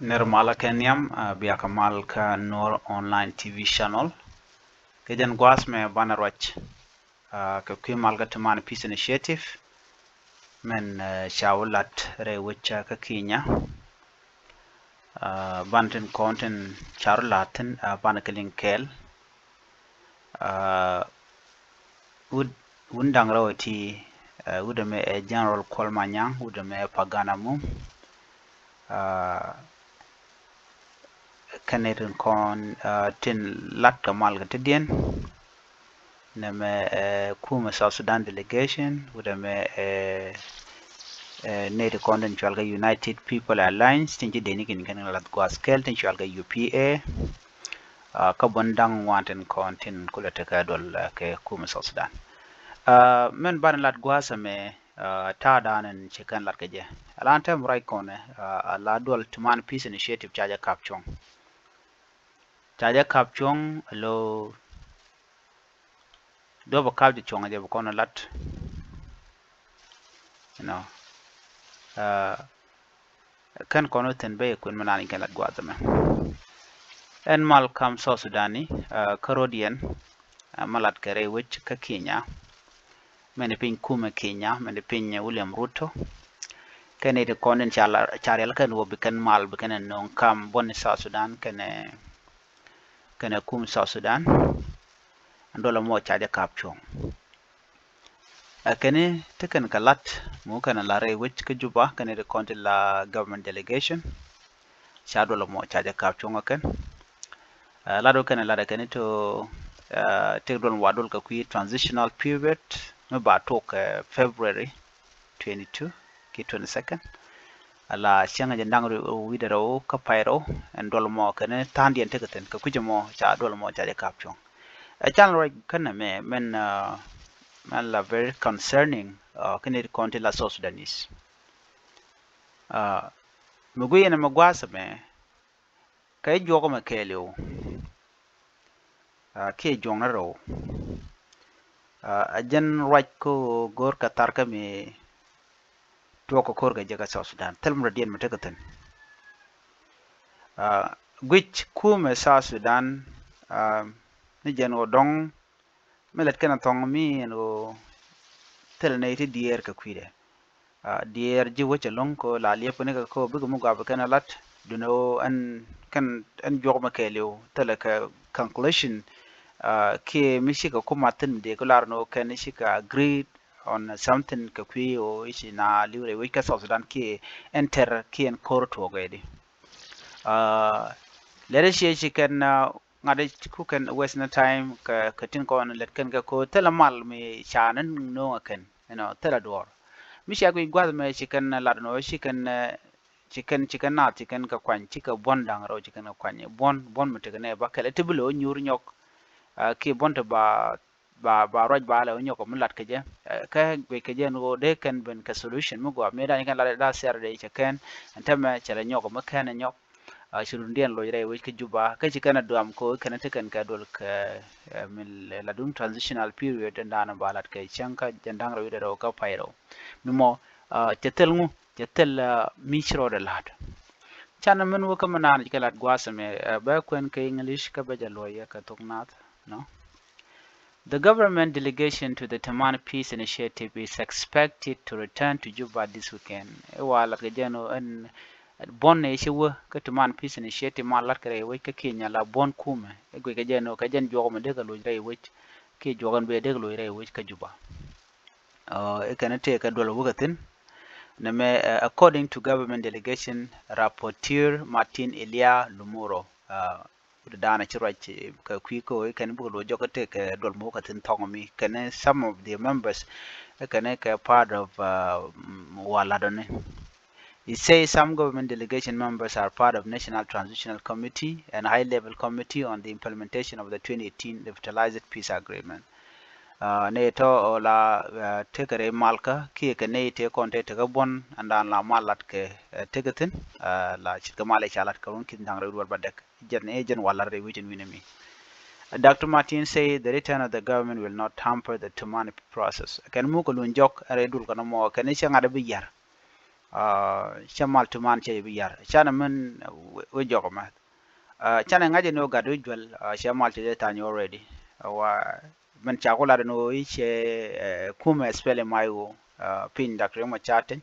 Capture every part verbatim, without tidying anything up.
Nir malä kɛ nhiam, ah, bia kɛ mal kä Nuer Online T V channel. Kɛ jɛn gua̱a̱th mɛ banɛ ruac, ah, kɛ kui̱ mal kä Timan Peace Initiative. Mɛn, ah, ca wä lat rɛy wec kä Kenya. Ah, ban tin kɔn tin ca rɔ lat thin, ah, banɛ kɛ liŋ kɛɛl. Ah, wut, wun da̱ŋ rɛw ti, ah, wut ɛmɛ ɛ General Kuol Manyang, wut ɛmɛ ɛ Pagana Mum. Ah, kɛnɛ tin kɔn, ah, tin lat kɛ mal kɛ ti diɛn. Nɛmɛ ɛ kumɛ South Sudan delegation, wut ɛmɛ ɛ, ɛ nɛy ti kɔn tin cual kɛ United People Alliance, tin ci deni kin kɛn lath gua̱a̱th kɛl tin cual kɛ U P A. Ah, kä buɔ̱n da̱ŋ ŋuan tin kɔn tin kulɛ tekɛ duɔl, ah, kɛ kumɛ South Sudan. Ah, mɛn banɛ lat gua̱a̱th ɛmɛ, ah, ta̱a̱ da̱a̱n in ci kɛn lat kɛ jɛ. Alan tɛm ruac kɔnɛ, ah, a la duɔl Timan Peace Initiative ca jɛ kap cuɔ̱ŋ. Ca jɛ kap cuɔ̱ŋ a lo duɔp a kap jɛ cuɔ̱ŋ a jɛ bi kɔn a lat. You know, ah, kɛn kɔn wä thi̱n ben kuën mi naan in kɛn lat gua̱a̱th ɛmɛ. Ɛn mal kam South Sudan ni, ah, kä ro̱diɛn, ah, ma lat kɛ rɛy wec kä Kenya. Mɛn piny kumɛ Kenya, mɛn piny William Ruto. Kɛn nɛy ti kɔn in ca la, ca riɛl kɛn wä bi kɛn mal bi kɛn nööŋ kam buɔ̱n ni South Sudan kɛnɛ, kɛnɛ kum South Sudan. Ɛn duɔl ɛmɔ ca jɛ kap cuɔ̱ŋ. Ɛ kɛn ti kɛn kɛ lat, mu kɛn lat rɛy wec kä Juba, kɛn ti kɔn ti la government delegation. Ca duɔl mɔ ca jɛ kap cuɔ̱ŋ ɛ kɛn. Ɛ lat wä kɛn lat ɛ kɛn to, ɛ, tëk duɔl mɔ wa duɔl kɛ kui̱ transitional period mi ba tok, ɛ, February twenty-two ki twenty-second. Ala cieŋ jɛ da̱ŋ wi̱dɛ rɛw kä pay rɛw, ɛn duɔl mɔ kɛn tha̱a̱ŋdiɛn tekɛ thi̱n kɛ kui̱c mɔ ca duɔl mɔ ca jɛ kap cuɔ̱ŋ. Ɛ can ruac kɛn mɛ mɛn, ɛ, mɛn la very concerning, ɛ, kɛn ti kɔn ti la South Sudanese. Ɛ, mi gui yɛn mɛ gua̱a̱th mɛ kɛ juɔk mɛ kɛɛliw. Ɛ, kiɛ juɔk ni rɛw. Ɛ, a jɛn ruac kä go̱o̱r kɛ thar kä mi tuɔk kɛ ko̱r kɛ jɛ kä South Sudan thil mi rɔ diɛn mi tekɛ thi̱n. Ɛ, guic kumɛ South Sudan, ɛ, ni jɛn wä dɔŋ mi lät kɛn a thɔŋ mi ɛn ɣöö thilɛ nɛy ti diɛɛr kɛ kui̱dɛ. Ɛ, diɛɛr ji̱ wec ɛlɔ̱ŋ kɛ ɣöö la liɛp kɛn kɛ kɛ ɣöö bikɛ mi gɔaa bi kɛn a lat. Duundɛ ɣöö ɛn kɛn ɛn juɔk mɛ kɛɛliw thilɛ kɛ conclusion, ɛ, kiɛ mi cikɛ ku mat thi̱n mi dee ku lar ni ɣöö kɛn cikɛ agree on something kɛ kui̱ ɣöö i̱ ci na li̱w rɛy wec kä South Sudan kiɛ ɛn tɛr kiɛ ɛn ko̱r tuɔɔk ɛ di. Ɛ, lɛt i̱ ciɛ ci kɛn, ɛ, ŋa̱t i̱ ku kɛn waste ni time kɛ, kɛ tin kɔn lät kɛn kɛ ko̱r thilɛ mal mi ca ni no̱o̱ŋ ɛ kɛn, you know, thilɛ duɔ̱ɔ̱r. Mi cia guic gua̱th mɛ ci kɛn lat nɔ ci kɛn, ɛ, ci kɛn, ci kɛn naath ci kɛn kɛ kuany, ci kɛ buɔ̱n da̱ŋ rɛw ci kɛn kɛ kuany. Buɔ̱n, buɔ̱n mi tekɛ nɛ ba kɛl ɛ ti bi lo̱ nyuur nyɔk, ɛ, kiɛ buɔ̱n ti ba, ba, ba ruac ba lɛ wä nyɔk mi lat kɛ jɛ. Ɛ, kä guic kɛ jɛ ni ɣöö dee kɛn ben kɛ solution mi gɔaa mi da̱ny kɛn lat ɛ da̱ thiar dee cɛ kɛn ɛn tɛmɛ cɛ lɛ nyɔk mi kɛn ɛ nyɔk. Ɛ, ci rundiɛn loc rɛy wec kä Juba kä ci kɛn a duam ko kɛn a ti kɛn kɛ duɔl kɛ, ɛ, mi la duŋ transitional period ɛn da̱a̱n ba lat kɛ cäŋ kä jɛn da̱ŋ rɛw wi̱dɛ rɛw kä pay rɛw. Mi mɔ, ɛ, cɛ thil ŋu, cɛ thil, ɛ, mi ci rɔɔdɛ la̱t. Canɛ min wä kä mi naan ci kɛ lat gua̱a̱th ɛmɛ, ɛ, bɛ kuɛn kɛ English kä bɛ jɛ luɔyɛ kɛ thok nath, no? The government delegation to the Taman Peace Initiative is expected to return to Juba this weekend. Ɛ wa lat kɛ jɛn ɔ ɛn buɔ̱n ɛ ci wä kä Taman Peace Initiative ma lat kɛ rɛy wec kä Kenya la buɔ̱n kumɛ. Ɛ guic kɛ jɛn ɔ kɛ jɛn juɔk mɛ dee kɛ loc rɛy wec kiɛ juɔk ɛn bɛ dee kɛ loc rɛy wec kä Juba. Ɛ kɛn tëë kɛ duɔl wä kɛ thi̱n. Nɛmɛ, ɛ, according to government delegation rapporteur Martin Elia Lumuro, ɛ, wut da̱a̱n ci ruac, ɛ, kɛ kui̱ kä ɣöö kɛn bikɛ lo̱c jɔk kä tëë kɛ duɔl muk kɛ thi̱n thɔŋ mi kɛn some of the members, ɛ, kɛn kɛ part of, ɛ, mm, waladɔni. He says some government delegation members are part of National Transitional Committee and High Level Committee on the implementation of the twenty eighteen Revitalized Peace Agreement. Ɛ, nɛ tɔ ɔ la, ɛ, tekɛ rɛy malkä kiɛ kɛ nɛy tëë kɔn tëë tekä buɔ̱n ɛn da̱a̱n la mal lat kɛ, ɛ, tekɛ thi̱n, ɛ, la ce̱tkɛ mal ɛ ca lat kɛ run ki̱n da̱ŋ rɛy duɔl ba dɛk. Jɛn ɛ jɛn wal lat rɛy wecin wi̱nɛ mi. Ɛ, Doctor Martin say the return of the government will not hamper the Tumani process. Kɛn muk kɛ luny jɔk ɛ rɛy dul kɛn mɔ kɛn i̱ cɛ ŋa̱t ɛ bi yär. Cɛ mal ti man cɛ bi yar canɛ min wä jɔk mɛ. Canɛ ŋa̱c ni wä gat wä juɛl cɛ mal ti dee tany already. Wa min ca ku lat ni wä i̱ cɛ kumɛ spelling my wä piny dak ri mɔ ca teny.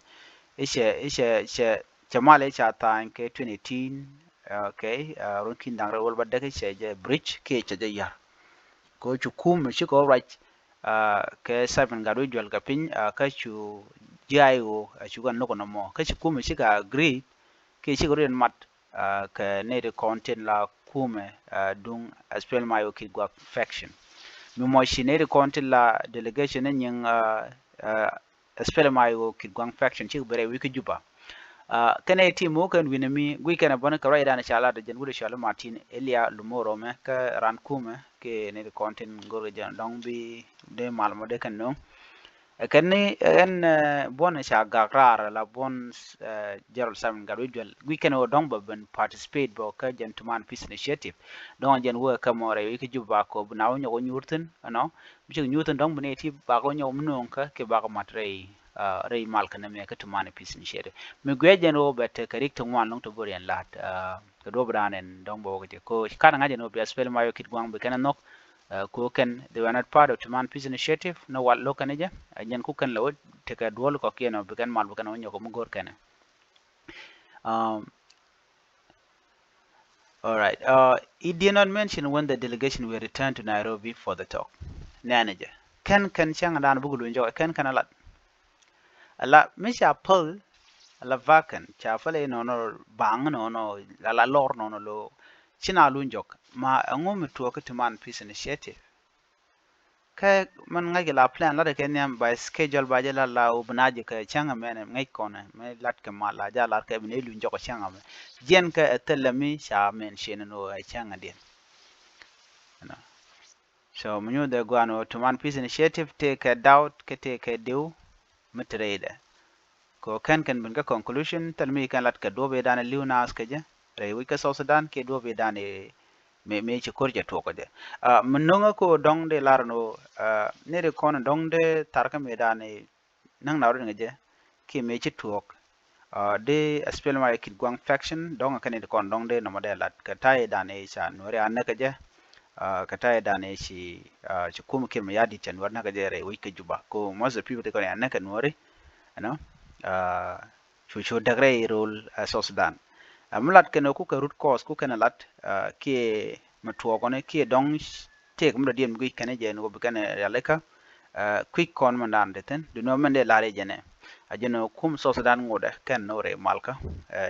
I̱ cɛ i̱ cɛ cɛ cɛ mal i̱ ca tha̱a̱ny kɛ twenty eighteen. Okay, run kin da̱ŋ rɛw wäl ba däk i̱ cɛ jɛ bridge kiɛ cɛ jɛ yar. Kɛ cu kumɛ ci kɛ wä ruac kɛ seven gat wä juɛl kɛ piny kä cu jiay wä cu kɛ nok nɔmɔ kä ci kumɛ ci kɛ agreed kiɛ ci kɛ run mat kɛ nɛy ti kɔn tin la kumɛ duŋ spelling my wä kit gua̱k faction. Mi mɔ ci nɛy ti kɔn tin la delegation ni nyiŋ spelling my wä kit gua̱k faction ci kɛ bɛ rɛy wi̱c kä Juba. Kɛnɛ tim wä kɛn wi̱nɛ mi guic kɛnɛ bäni kɛ ruacdan ca lat jɛn wut cɔal i̱ Martin Elia Lumoro mɛ kä ran kumɛ kiɛ nɛy ti kɔn tin go̱rkɛ jɛn dɔ̱ŋ bi dee mal mɔ dee kɛn no̱o̱ŋ. Ɛ kɛn ni ɛn buɔ̱n ca gak raar la buɔ̱n Gerald Simon Gatwec Dual guic kɛn wä dɔ̱ŋ bɛ ben participate bä kä jɛn tuman peace initiative. Dɔ̱ŋ jɛn wä kä mɔ rɛy wi̱c kä Juba kɔ bi na wä nyɔk wä nyuur thi̱n ɛnɔ. Bi cik nyuur thi̱n dɔ̱ŋ bi ni ti bak wä nyɔk mi no̱o̱ŋ kä kiɛ bak mat rɛy rɛy mal kɛn ni mɛ kä tuman peace initiative. Mi guiɛ jɛn wä bɛ te kɛ rik ti ŋuan lo̱ŋ ti bä riɛn la̱t kɛ duɔ̱p dan ɛn dɔ̱ŋ bɛ wä kɛ jɛ kɔ kan ŋa̱c jɛn wä bi spelling my wä kit gua̱a̱ŋ bi kɛn nhɔk. Ku kɛn they were not part of tuman peace initiative ni wal lo̱k kɛn jɛ. Jɛn ku kɛn lɛ wä tekɛ duɔl kɔkiɛn ɔ bi kɛn mal bi kɛn wä nyɔk mi go̱r kɛn. All right. He did not mention when the delegation will return to Nairobi for the talk. Nɛnɛ jɛ kɛn kɛn cäŋ dan buk luny jɔk kɛn kɛn a lat. Ala mi ca päl ala vaken ca päl inɔnɔ baŋ inɔnɔ ala lɔr inɔnɔ lo. Ci na luny jɔk ma ɛŋu mi tuɔɔk kä tuman peace initiative. Kɛ mɛn ŋäc kɛ la plan lat kɛ nhiam by schedule ba jɛ la la wä bi na jɛ kɛ cäŋ mɛn ŋäc kɔnɛ mɛ lat kɛ ma la ja lat kɛ bi ni luny jɔk cäŋ mɛ jiɛn kɛ ɛ thilɛ mi ca mɛn cien ni wä ɛ cäŋ diɛn. So mi nyuth ɛ guan wä tuman peace initiative tëë kɛ doubt kɛ tëë kɛ diw mi te rɛydɛ. Kɛ kɛn kɛn bin kä conclusion thil mi kɛn lat kɛ duɔp idan liw naath kɛ jɛ rɛy wi̱c kä South Sudan kiɛ duɔp idan mi mi ci ko̱r jɛ tuɔk kɛ jɛ. Mi no̱ŋä ko dɔ̱ŋ dee lar ni wä ni ri kɔn dɔ̱ŋ dee thar kä mi dan näŋ na rot ŋäcɛ kiɛ mëë ci tuɔɔk. Di SPLM-IO kit gua̱ŋ faction dɔ̱ŋ kɛn it kɔn dɔ̱ŋ di nɔmɔ dee lat kɛ ta̱yɛ dan i̱ ca nuɔri a näk kɛ jɛ. Kɛ ta̱yɛ dan i̱ ci ci kum kiɛ mi ya dit ca nuɔri näk kɛ jɛ rɛy wec kɛ Juba ko most of the people ti kɔn ya näk kɛ nuɔri. Ɛnɔ cu cu däk rɛy rol South Sudan. Mi lat kɛn ku kɛ root cause ku kɛn lat kiɛ mi tuɔɔkɔni kiɛ dɔ̱ŋ tëëk mi dɔ̱diɛn mi guic kɛn jɛ ni wä bi kɛn rialikä. Kui̱c kɔn mɛn dan dee thi̱n duundɛ mɛn dee la̱r i̱ jɛnɛ a jɛn kum South Sudan ŋotdɛ kɛn ni wä rɛy malkä.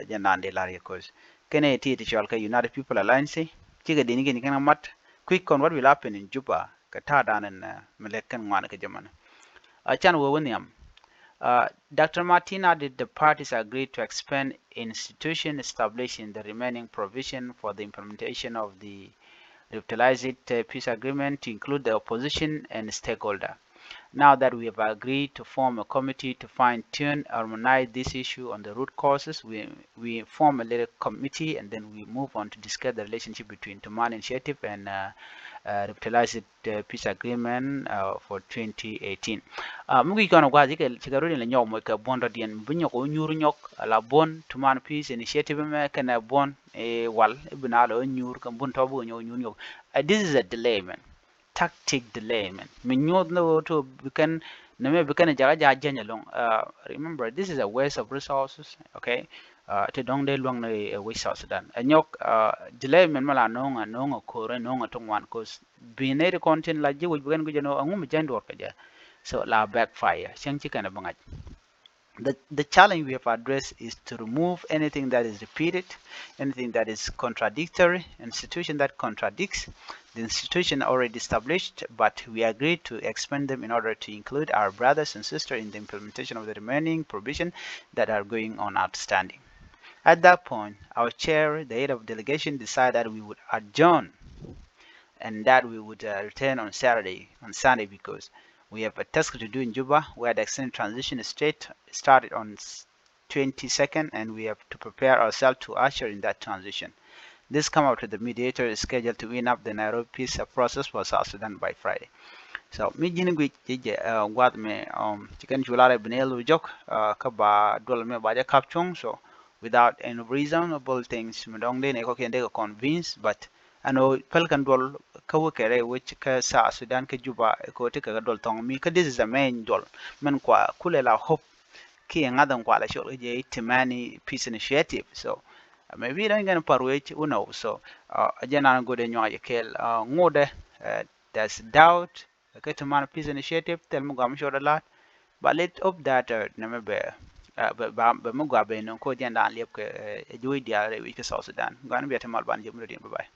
Jɛn dan dee la̱r i̱ koc kɛn i̱ ti ti cɔal kɛ United People Alliance cikɛ dini kɛn kɛn mat kui̱c kɔn what will happen in Juba kɛ ta̱a̱ dan ɛn mi lɛk kɛn ŋuan kɛ jɛ mɛn. A can wä wä nhiam. Doctor Martin added the parties agreed to expand institution establishing the remaining provision for the implementation of the revitalized uh, peace agreement to include the opposition and stakeholder. Now that we have agreed to form a committee to fine-tune, harmonize this issue on the root causes, we, we form a little committee and then we move on to discuss the relationship between Tuman Initiative and uh, uh, revitalized uh, peace agreement uh, for twenty eighteen. Uh, mi guic kɔn gua̱th cikɛ cikɛ rot in la nyɔk moc kɛ buɔ̱n dɔ̱diɛn bi nyɔk wä nyuur nyɔk la buɔ̱n Tuman Peace Initiative mɛ kɛnɛ buɔ̱n i̱ wal i̱ bi na lɔ nyuur kɛ buɔ̱n tɔ̱ bi wä nyɔk nyuur nyɔk. Uh, this is a delay man. Tactic delay man. Mi nyuɔth ni wä to bi kɛn ni mɛ bi kɛn jakä ja̱ jäny ɛlɔ̱ŋ. Uh, remember this is a waste of resources. Okay. Uh, ti dɔ̱ŋ dee luäŋ ni ɛ wec South Sudan ɛ nyɔk. Uh, delay man mɛ la no̱o̱ŋ a no̱o̱ŋ a ko̱r ɛ no̱o̱ŋ a ti ŋuan cause bi nɛy ti kɔn tin la ji̱ wi̱c bi kɛn guic ɛn ɣöö ɛŋu mi jäny duɔ̱ɔ̱r kɛ jɛ. So la backfire cäŋ ci kɛn ɛ bi ŋa̱c. The, the challenge we have addressed is to remove anything that is repeated, anything that is contradictory, institution that contradicts the institution already established, but we agreed to expand them in order to include our brothers and sisters in the implementation of the remaining provision that are going on outstanding. At that point, our chair, the head of delegation, decided that we would adjourn and that we would uh, return on Saturday, on Sunday, because we have a task to do in Juba, where the extended transition state started on twenty-second, and we have to prepare ourselves to usher in that transition. This come after the mediator is scheduled to win up the Nairobi peace process for South Sudan by Friday. So mi ji̱n guic jɛ jɛ gua̱th mi ci kɛn cu lar ɛ bi nɛy lo̱ jɔk kä ba duɔl mi ba jɛ kap cuɔ̱ŋ. So without any reasonable things mi dɔ̱ŋ dee nɛy kɔ̱kiɛn dee kɛ convince, but ɛn ɣöö päl kɛn duɔl kä wä kɛ rɛy wec kä South Sudan kä Juba kɛ ɣöö ti kɛ kɛ duɔl thɔ̱ŋ mi kä this is a main duɔl min kua kulɛ la hope kiɛ ŋa̱th in kua la cɔl kɛ jɛ Timani Peace Initiative. So maybe dɔ̱ŋ kɛn par wec, who knows. So a jɛ nan go̱dɛ nyuak jɛ kɛɛl ŋotdɛ there's doubt kä Timani Peace Initiative thil mi gɔaa mi cɔɔdɛ la̱t. But let hope that nɛmɛ bɛ bɛ mi gɔaa bɛ nöŋ kä jɛn da̱a̱n liɛp kɛ juuc diaal rɛy wi̱c kä South Sudan. Gɔaa ni bia ti mal ban jɛ mi rɔ diɛn. Bye bye.